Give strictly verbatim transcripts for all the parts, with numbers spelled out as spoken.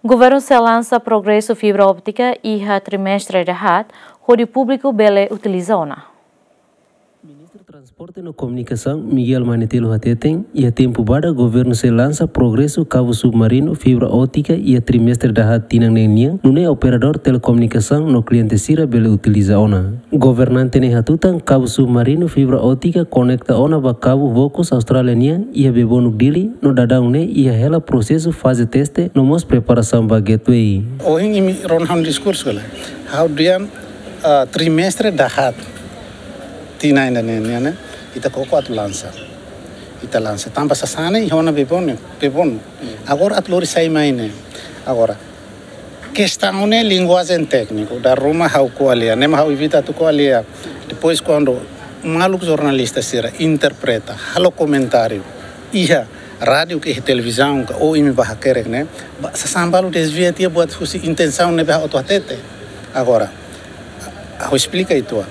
Governu sei lansa progresu fibra óptika iha trimestre dahaat, hodi públiku bele utiliza ona. Ministru Transporte no Komunikasaun, Miguel Manetelu hateten, iha tempu badak governu sei lansa progresu kabu submarinu fibra óptika iha trimestre dahaat tinan ne'e nian, nune'e operadór telekomunikasaun no kliente sira bele utiliza ona. Governante ne'e hatutan kabu submarinu fibra óptika konekta ona ba kabu bokus Austrália nian iha Bebonuk Dili, no daudaun ne'e iha hela prosesu faze teste no mós preparasaun ba gateway. Ohin imi rona ha'u-nia diskursu ka lae. Ha'u dehan, ah, trimestre dahaat tinan ida-ne'e nian ne'e, ita koko atu lansa. Ita lansa. Tanba sasán ne'e iha ona Bebonuk, Bebonuk. Agora atu lori sai mai ne'e. Agora, kestaun ne'e linguajen tékniku, dala ruma ha'u ko'alia, ne'e mak ha'u evita atu ko'alia. Depois, kuandu maluk jornalista sira interpreta, halo komentáriu iha rádiu ka iha televizaun ka, ou imi bá hakerek ne'e, ba, sasán balu dezvia tiha buat husi intensaun ne'ebé ha'u atu hatete. Agora, ha'u esplika uitoan.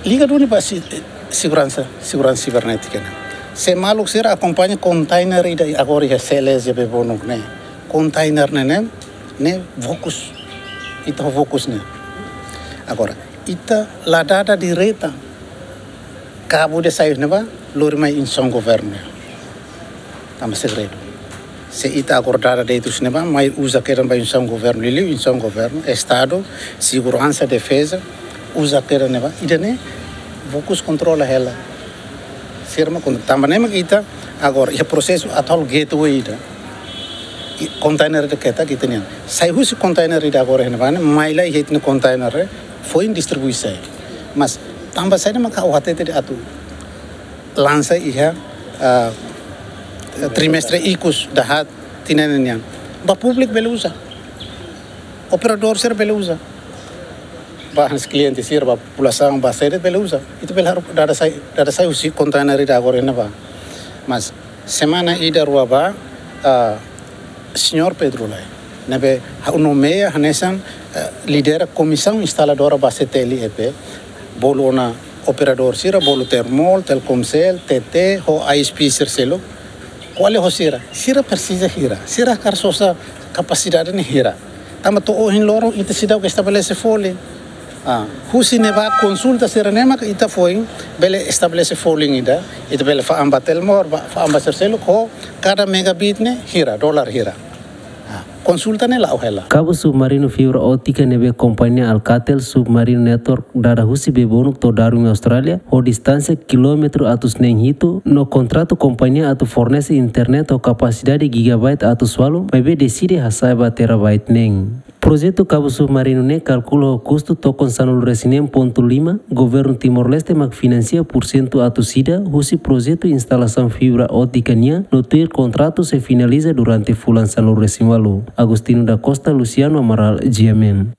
Liga duni ba si-, seguransa, seguransa sibernétika ne'e. Se maluk sira akompaña kontainer ida agora iha Seles iha Bebonuk ne'e. Kontainer ne'e, ne'e, ne'e bokus. Ita ho bokus ne'e. Agora, ita la dada direta kabu ida sai ne'ebá, lori mai instituisaun governu. Tanba segredu. Se ita agora dada de'it husi ne'ebá, mai uza kedan ba instituisaun governu, liuliu instituisaun governu, Estadu, seguransa, defeza, uza kedan ne'ebá, ida-ne'e, bokus kontrola hela. Sira mak kontrola, tanba ne'e mak ita, agora, iha prosesu atu halo gateway ida. I kontainer ida ketak ita-nian. Sai husi kontainer ida agora iha ne'ebá ne'e, mai lai iha ita-nia kontainer, foin distribui sai. Mas, tanba saida mak ha'u hatete dehan atu lansa iha, ah, trimestre ikus dahaat tinan ne'e nian. Ba públiku bele uza. Operadór sira bele uza. Ba hanesan kliente sira, ba populasaun, ba saida bele uza. Ita bele haruka dada sai, dada sai husi kontainer ida agora iha ne'ebá. Mas semana ida rua bá, ah, señór Pedro Lai, ne'ebé ha'u nomeia hanesan, eh, lidera komisaun instaladora ba C T L E P, bolu ona operadór sira, bolu Termol, Telkomcel, T T, ho I S P sira seluk. Ko'alia ho sira, sira presiza hira, sira hakarak sosa kapasidade ne'e hira. Tanba to'o ohin loron ita seidauk estabelese folin. Ah, husi ne'ebá konsulta sira-ne'e mak ita foin bele estabelese folin ida, ita bele fa'an ba Telmor, ba, fa'an ba sira seluk ho kada megabit ne'e hira, dolar hira. Ah, konsulta ne'e la'o hela. Kabu submarinu fibra óptika ne'ebé kompañia Alcatel Submarine Network dada husi Bebonuk to'o Darwin, Austrália, ho distánsia kilómetru atus neen hitu, no kontratu kompañia atu fornese internet ho kapasidade gigabyte atus ualu, maibé deside hasa'e ba terabyte neen. Projetu kabu submarinu ne'e kalkula ho kustu tokon sanulu-resin-neen pontu lima, governu Timor-Leste mak finansia pursentu atus ida husi projetu instalasaun fibra óptika nian, no tuir kontratu sei finaliza durante fulan sanulu-resin-ualu. Agostinho da Costa, Luciano Amaral, G M N.